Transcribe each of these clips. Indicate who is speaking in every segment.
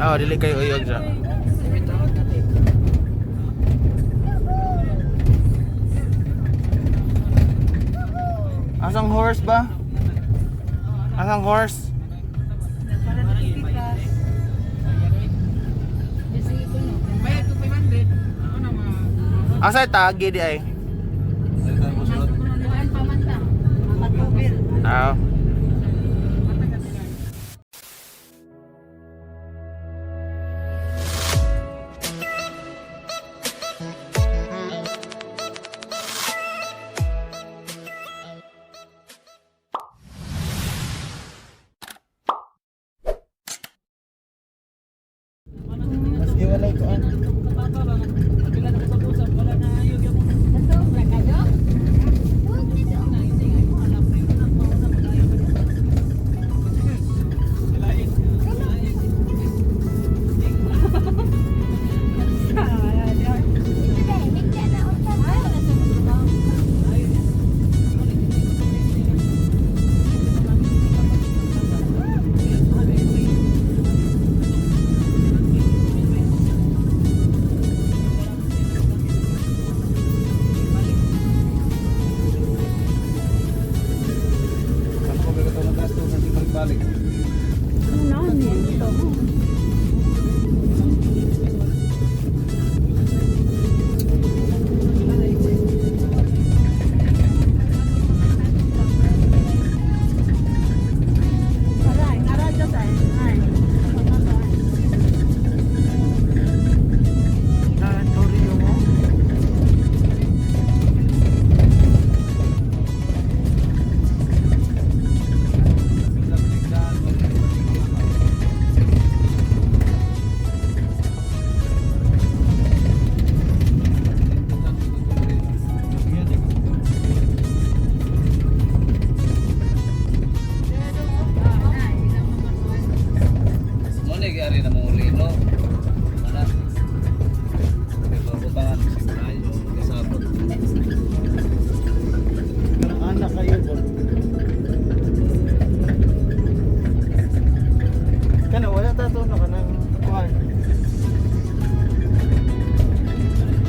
Speaker 1: Ah, dili kayo uyog siya. Asang horse ba? Asang horse?
Speaker 2: Para nakikikas.
Speaker 3: Bayad ko 500. Ano na mga
Speaker 1: Asa tagi di ay?
Speaker 2: Kuan pa man ta. Matubir.
Speaker 1: Ah. Mas walay ko an.
Speaker 2: Ato, brakado.
Speaker 4: Ano ko ba ito ng gasto ng balik-balik?
Speaker 1: Torrio mo.
Speaker 4: Mo ni gyari na mo uli no. Ana. Kay pabutangan si Ayo kasabot.
Speaker 1: Anak kayo ba? Kana wala ta to no kanang kuan.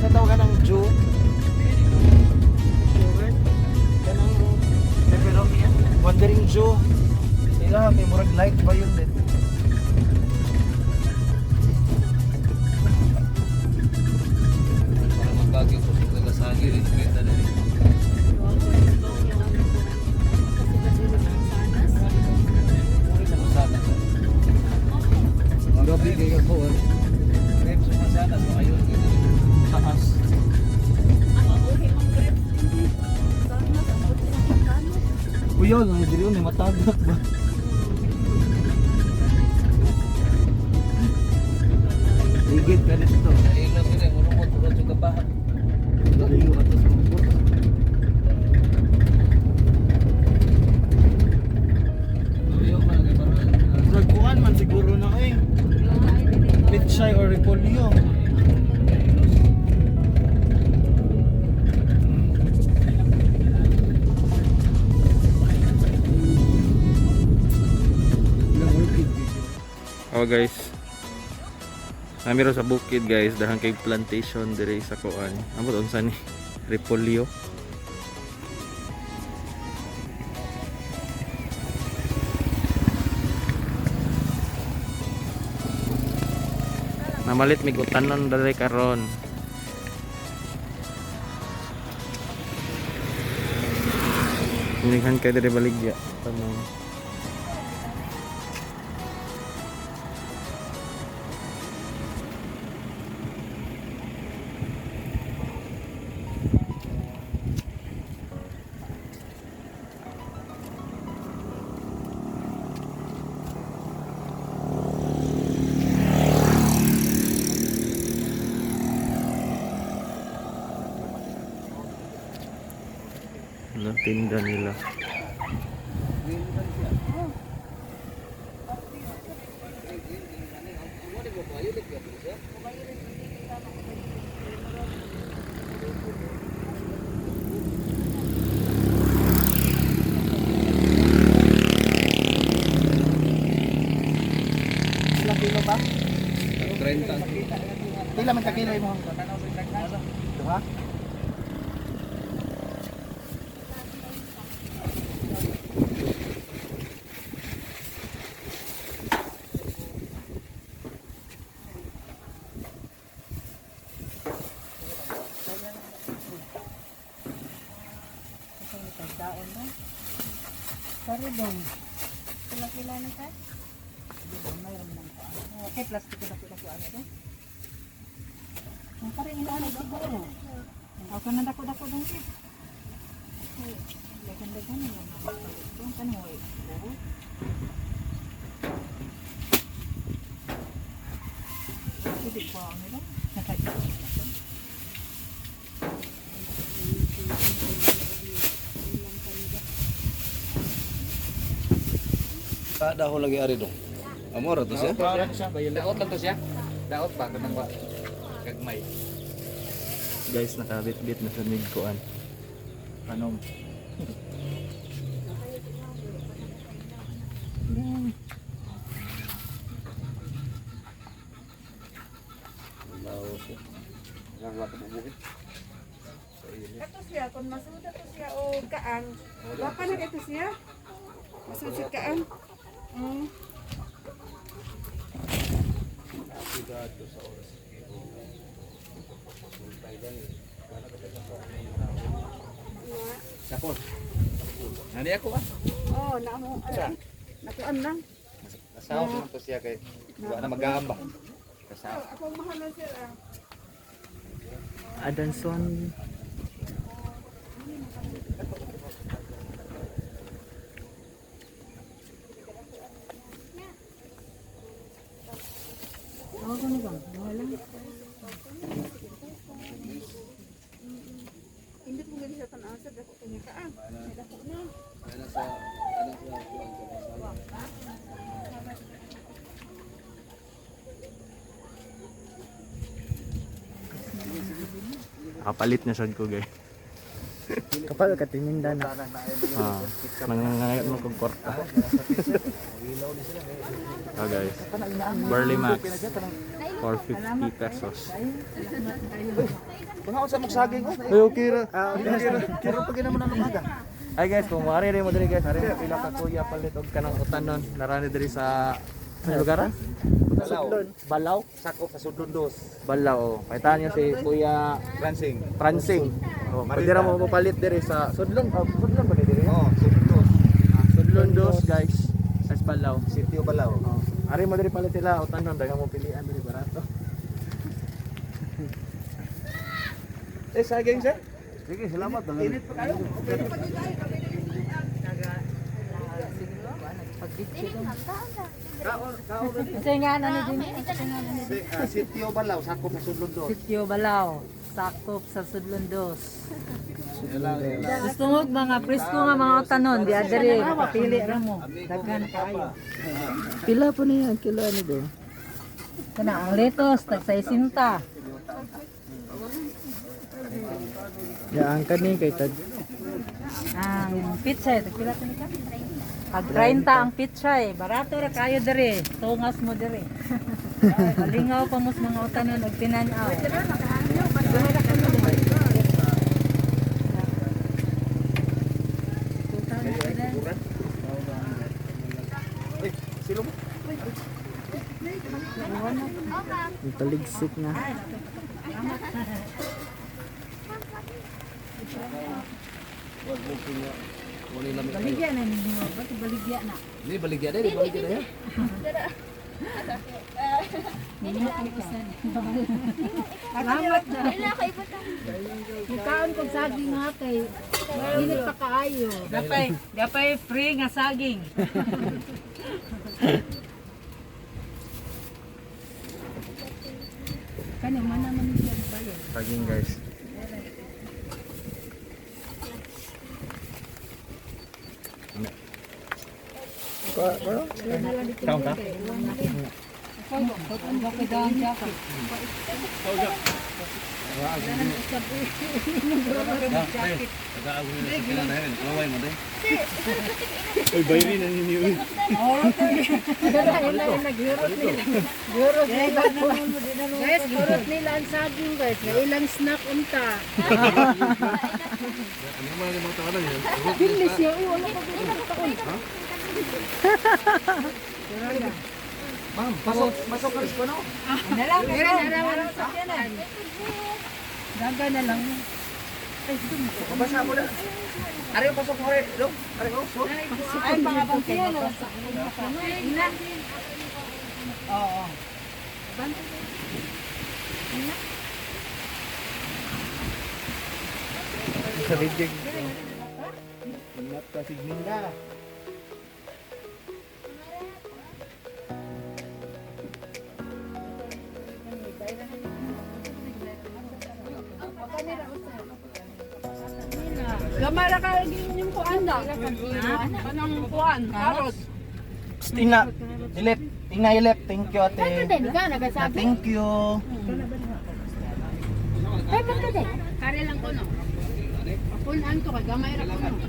Speaker 1: Sa tawag ka ng Jew? Jewert? Kanang peperomia? Wandering Jew. Sila may murag light ba yun din?
Speaker 4: Para magbagyo ko sa tagasagi rin kita diri. Sana. Magabi kay ko. Grapes sa sanas makayon kita diri.
Speaker 1: Taas. Uyaw lang diri ni matagak ba? Ligid ka dito.
Speaker 4: Nailog gini mulungkot tulad sa kapahan.
Speaker 1: Dali ato sa kumpot.
Speaker 4: Uyo man kay para
Speaker 1: Murag kuan man siguro na eh. Pichay or repolyo. Oh guys. Namiro sa bukid guys, dahang kay plantation dire sa kuan. Amot unsa ni? Repolyo. Namalit mig utanon dali karon. Inighan kay diri baligya tanon. Ano tinda nila?
Speaker 3: Ilang kilo ba?
Speaker 4: 40.
Speaker 3: Pila man ka kilo imo? Duha.
Speaker 2: Pagdaon no? Sarudong. Kila-kila na ka? Okay, plastic na ko ano do. Ang parin ina ano siguro. Ako na dako dako dong kit. Dagan-dagan na lang ako. Dong kanang way. Hindi ko ano dong. Nakakita ko.
Speaker 4: Kada ho lagi ari dong. Amor to siya.
Speaker 3: Daot lang to siya. Daot ba kanang wa? Gagmay.
Speaker 1: Guys, nakabit-bit na sa migkuan. Panom.
Speaker 5: Kato siya, kung masuda to siya o kaan, baka na ito siya. Masud siya kaan. Mm.
Speaker 4: Sapon. Nani ako ah.
Speaker 5: Oh, naamo. Nakuan lang.
Speaker 4: Nasaw naman to siya kay wa na magamba. Kasaw.
Speaker 5: Oh, ako ang mahal na sir ah.
Speaker 1: Adanson.
Speaker 2: Ako na ba? Wala.
Speaker 5: Hindi mo gani sa tan-aw sir, dako kanya kaan. May dako na.
Speaker 4: Ana sa ana sa kuan ka sa.
Speaker 1: Nakapalit na sad ko guys.
Speaker 3: Kapal ka tininda na.
Speaker 1: Ah, mangangayon mo kong kwarta. Oh guys. Burley Max. 450 pesos.
Speaker 3: Kung ako sa magsaging oh.
Speaker 1: Ay, okay ra.
Speaker 3: Okay ra. Kiro pag ina mo na lumaga.
Speaker 1: Ay guys, kung maari rin mo diri guys, ari mo pila ka kuya palit og kanang utanon narani diri sa sa lugar ah?
Speaker 3: Balaw.
Speaker 1: Balaw?
Speaker 3: Sakop sa Sudlon Dos.
Speaker 1: Balaw. Oh. Paitan niyo si Kuya
Speaker 4: Prancing.
Speaker 1: Pransing. Oh, pwede ra mo palit diri sa Sudlon. Oh, Sudlon ba ni diri?
Speaker 4: Oh, Sudlon Dos.
Speaker 1: Sudlon Dos guys. Sa Balaw.
Speaker 4: Sitio Balaw.
Speaker 1: Oh. Ari mo diri palit sila utanon daghang mo pilian diri barato.
Speaker 4: Eh saging sir. Sige, salamat.
Speaker 3: Init pa kayo.
Speaker 2: Kasi nga ano din. Kasi nga ano din.
Speaker 3: Sitio Balaw, sakop sa Sudlon Dos.
Speaker 2: Sitio Balaw, sakop sa Sudlon Dos. Gusto mo mga presko nga mga tanon, di adere, pili ra mo. Daghan kaayo.
Speaker 3: Pila po niya ang kilo ano do?
Speaker 2: Kana ang letos tag 60.
Speaker 3: Ya ang kani kay tag
Speaker 2: Ang pichay, tag pila kani ka? Tag 30 ang pichay, barato ra kayo dere, tungas mo dere. Malingaw pa mo sa mga utanon og tinan-aw.
Speaker 3: Ang taligsik na.
Speaker 2: Baligya na ninyo, ba't baligya na?
Speaker 4: Ni baligya diri, baligya na ya.
Speaker 2: Salamat na. Mukaon kog saging nga kay init pa kaayo. Dapay, dapay free nga saging. Kani man naman siya bayo.
Speaker 1: Saging guys. Kaon ka?
Speaker 2: Ikaw,
Speaker 1: Uy, bayri na ninyo. Uy.
Speaker 2: Guys, gurot nila ang saging, guys. Nga ilang snack unta. Bilis siya. Uy, wala pa gud.
Speaker 3: Ma'am, pasok, pasok ka rin no?
Speaker 5: Nalang, nalang, nalang.
Speaker 2: Daga na lang.
Speaker 3: Kabasa mo na. Ari, pasok mo rin. Dong, ari, oh, so.
Speaker 5: Ay, mga bangkiya na. Ina. Oo.
Speaker 1: Sa video.
Speaker 3: Ingat ka, Sigminda.
Speaker 5: Gamara ka yung kuan na. Kanang kuan, carrot.
Speaker 3: Tingna, ilep, tingna ilep. Thank you, ate.
Speaker 6: Ka, nagasabi.
Speaker 3: Thank you.
Speaker 6: Kare lang ko, no? Punan to kay gamay ra ko, no?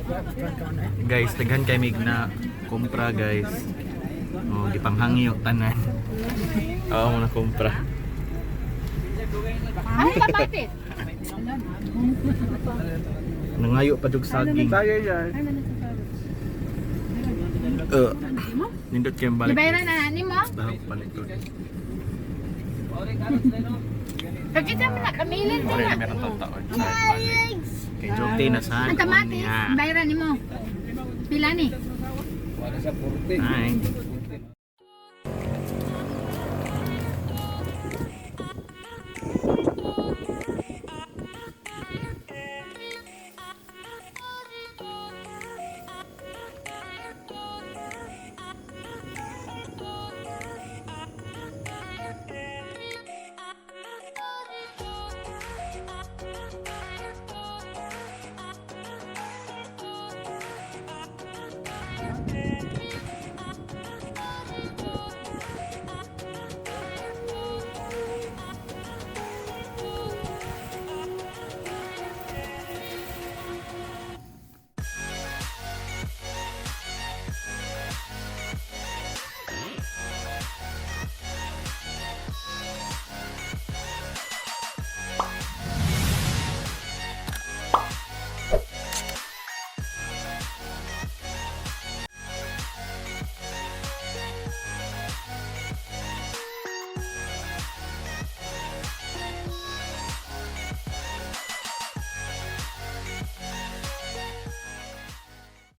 Speaker 1: Guys, daghan kay mig na kumpra, guys. Oh, gipanghangyo tanan. Oo, mo na kumpra.
Speaker 6: Ano kamatis?
Speaker 1: Nangayo pa jug saging. Nindot kay balik.
Speaker 6: Gibayaran na ni mo?
Speaker 1: Dahil palit ko.
Speaker 6: Pagkita mo na, kamilin din
Speaker 1: Ore
Speaker 6: na.
Speaker 1: na meron taon. Balik. Kay Jote na sa
Speaker 6: Ang kamatis, bayaran ni mo. Pila ni?
Speaker 1: Hi.